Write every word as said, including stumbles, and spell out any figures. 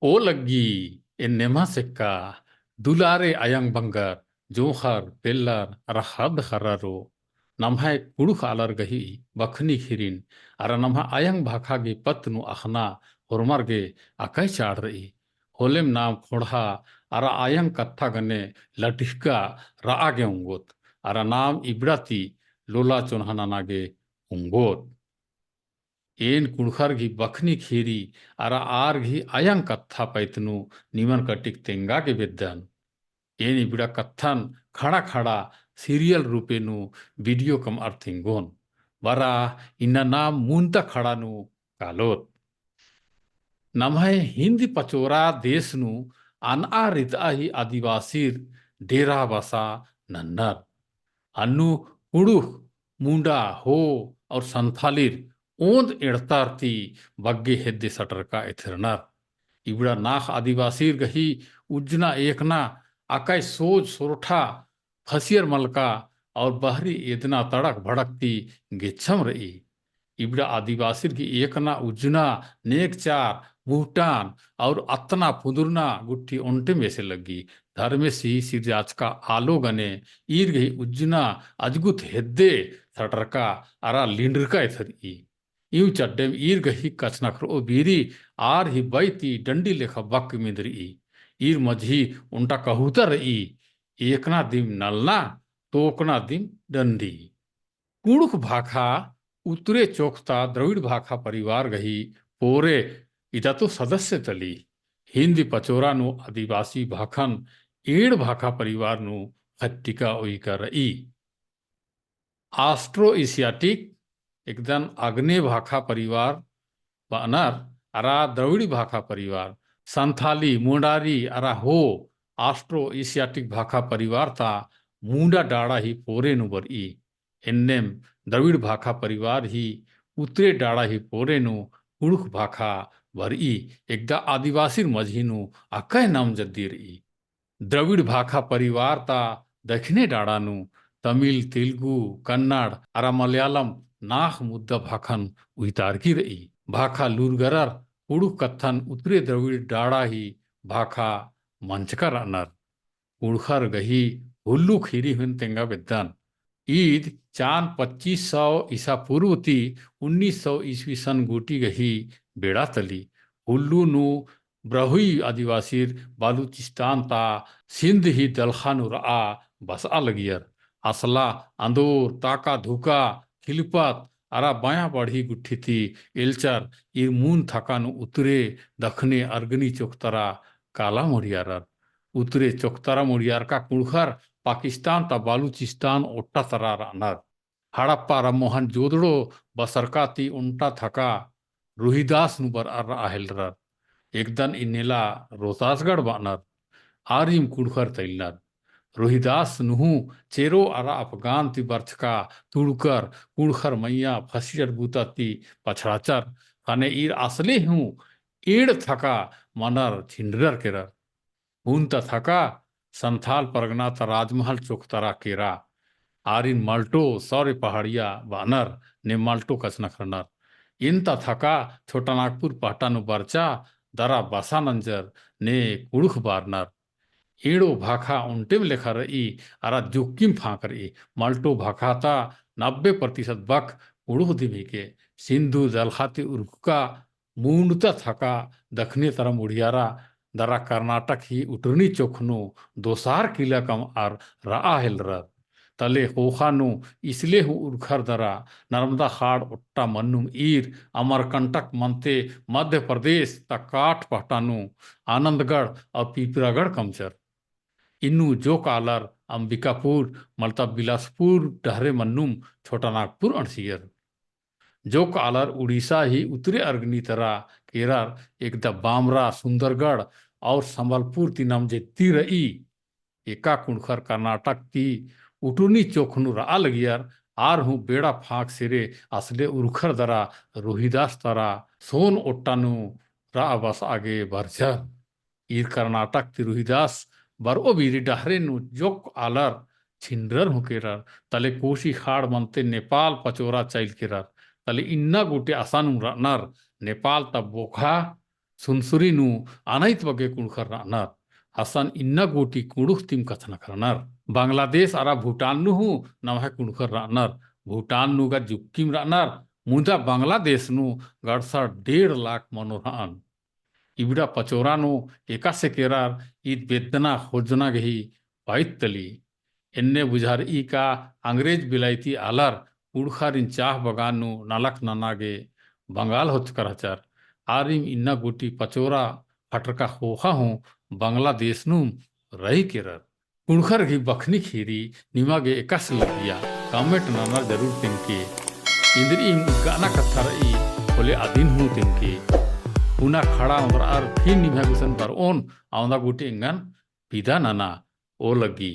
ओ लग्गी एन्नेम सेक्का, दुलारे अयंग बंगर, जोंख़र, पेल्लर, अरा ख़द्द ख़र्ररो, नम्है कुँड़ुख़ आलर गही बखनी ख़ीरिन, अरा नम्है अयंग भाखा गे पत्त नू अख़ना होरमर गे अकय चाड़ रई। होलेम नाम ख़ोंड़हा अरा अयंग कत्था गने लटिख़का रआ गे ओंगोत, अरा नाम इबड़ा ती लोला चोन्हा नना गे ओंगोत। एन कुँड़ुख़र गही बखनी ख़ीरी अरा आर गही अयंग कत्था पइत नू निमन कटिक तेंगा गे बेद्दन। एन इबड़ा कत्थन खड़ा खड़ा serial रूपे नू video कमअर तेंगोन। बरा इन्ना नाम मुन्ता खड़ा नू कालोत। नम्है हिन्द पचोरा देश नू अनआ रितआ ही आदिवासीर डेरा बसा नन्नर। अन्नु कुँड़ुख़, मुंडा, हो और संथालीर ओन्द एड़तार ती बग्गे हेद्दे सटरका एथरनर। इबड़ा नाख़ आदिवासीर गही उज्जना एकना अकय सोज सोरठा फसियर मलका और बहरी एदना तड़क भड़क ती गेच्छम रई। इबड़ा आदिवासीर गही एकना उज्जना नेगचार मुहटान और अतना पुदुरना गुट्ठी ओन्टेम बेसे लग्गी। धर्मेस ही सिरजाचका आलो गने ईर गही उज्जना अजगुत हेद्दे सटरका अरा लिंडरका एथरई। इउ चड्डेम ईर गही कछनखरओ बीरी आर ही बई ती डंडी लेखा बक्क मिंदरई। ईर मझी ओन्टा कहुता रई, एकना दिम नलना, तोकना दिम डंडी। कुँड़ुख़ भाखा उत्तरे चोखता द्रविड़ भाखा परिवार गही पोरे इदा तो सदस्य तली। हिन्द पचोरा नू आदिवासी भाखन एंड़ भाखा परिवार नू खट्टिका उइका रई। Austro-Asiatic एकदन आग्नेय भाखा परिवार बअनर अरा द्रविड़ी भाखा परिवार, संथाली, मुंडारी अरा हो Austro-Asiatic भाखा परिवार ता मुंडा डाड़ा ही पोरे नू बरई। एन्नेम द्रविड़ भाखा परिवार ही उत्तरे डाड़ा ही पोरे नू कुँड़ुख़ भाखा बरई। एकदा आदिवासीर मझी नू अकय नाम जद्दी रई। द्रविड़ भाखा परिवार ता दखिने डाड़ा नू तमिल, तेलुगु, कन्नड़ अरा मलयालम नाख़ मुद्दा भाखन उइतारकी रई। भाखा लूरगरर कुँड़ुख़ कत्थन उत्तरे द्रविड़ डाड़ा ही भाखा मंजका रअनर। कुँड़ुख़र गही हुल्लू ख़ीरी हूँ तेंगा बेद्दन। ईद चान पच्चीस सौ ईसा पूर्व ती उन्नीस सौ ईस्वी सन गूटी गही बेड़ा तली। हुल्लू नू ब्रहुई आदिवासीर बालूचिस्तान ता सिंध ही दलख़ा नू रआ बसआ लगियर। असला, अंदोर, ताका धुका, खिलपत अरा बयां बढ़ी गुट्ठी ती एल्चर ईर मुन्द थका नू उत्तरे दखने अरगनी चोखतरा काला मुड़ियारर। उत्तरे चोखतरा मुड़ियारका कुँड़ुख़र पाकिस्तान ता बालूचिस्तान ओट्टा तरा रअनर। हड़प्पा अरा मोहनजोदड़ो बसरका ती ओन्टा थका रोहिदास नू बरअर रआ हेलरर। एकदन इन्नेला रोहतासगढ़ बअनर। आरिम कुँड़ुख़र तइलनर। रोहिदास नू हूँ चेरो अरा अफगान ती बरचका तुड़कर कुँड़ुख़र मइय्याँ फसियर बूता ती पछड़ाचर। ख़ने ईर असले हूँ एंड़ थका मनर छिंडरर केरर। हूँ ता थका संथाल परगना ता राजमहल चोखतरा केरा। आरिन मल्टो सौरे पहाड़िया बअनर ने मल्टो कछनखरनर। एन ता थका छोटानागपुर पहटा नू बरचा दरा बसा नंजर ने कुँड़ुख़ बारनर। एंड़ो भाखा ओन्टेम लेखा रई अरा जुक्किम फांक रई। मल्टो भाखा ता नब्बे प्रतिशत बक कुँड़ुख़ दिम हिके। सिंधु दलख़ा ती उरखका मुन्द ता थका दखने तरा मुड़ियारा दरा कर्नाटक ही उटरनी चोख नू दोसार किला कमअर रआ हेलरर। तले ख़ोख़ा नू इसले हूँ उरखर दरा नर्मदा ख़ाड़ ओट्टा मन्नुम ईर अमरकंटक मनते मध्य प्रदेश ता काठ पहटा नू आनंदगढ़ और पिपरागढ़ कमचर। इन्नु जोक आलर अंबिकापुर मलता बिलासपुर डहरे मन्नुम छोटानागपुर अंड़सियर। जोक आलर उड़ीसा ही उत्तरे अरगनी तरा केरर। एकदा बामरा, सुंदरगढ़ और संबलपुर ती नम जेत्ती रई। एका कुँड़ुख़र कर्नाटक ती उटुनी चोख नू रआ लगियर। आर हूँ बेड़ा फांक सिरे असले उरखर दरा रोहिदास तरा सोन ओट्टा नू रआ बसआ गे बरचर। ईर कर्नाटक ती रोहिदास बरओ बीरी डहरे नू जोक आलर छिंडरर हूँ केरर। तले कोशी ख़ाड़ मनते नेपाल पचोरा चइल केरर। तले इन्ना गूटी असानुम रअनर नेपाल ता बोखा सुनसुरी नू अनइत बग्गे कुँड़ुख़र रअनर। असन इन्ना गूटी कुँड़ुख़ तिम कछनखरनर। बांग्लादेश अरा भूटान नू हूँ नम्है कुँड़ुख़र रअनर। भूटान नू गा जुक्किम रअनर, मुदा बांग्लादेश नू गड़सा डेढ़ लाख मनो रअन। इबड़ा पचोरा नू एकासे केरर ईद बेद्दना खोजना गही पाइत तली। एन्ने बुझारई का अंग्रेज बिलायती आलर कुँड़ुख़ारिन चाह बगान नू नलख नना गे बंगाल होचकर रहचर। आरिम इन्ना गूटी पचोरा फटरका ख़ोख़ा हूँ बांग्लादेश नू रई केरर। कुँड़ुख़र गही बखनी ख़ीरी निमा गे एकासे लगिया comment नना जरूर तेंगके। इन्द्रिइम गअना कत्था रई होले अदिन हूँ तेंगके। पुना खड़ा ओन्द्रअर फिर निम्है गुसन बरओन अवंदा गूटी एंगन बिदा नना ओ लग्गी।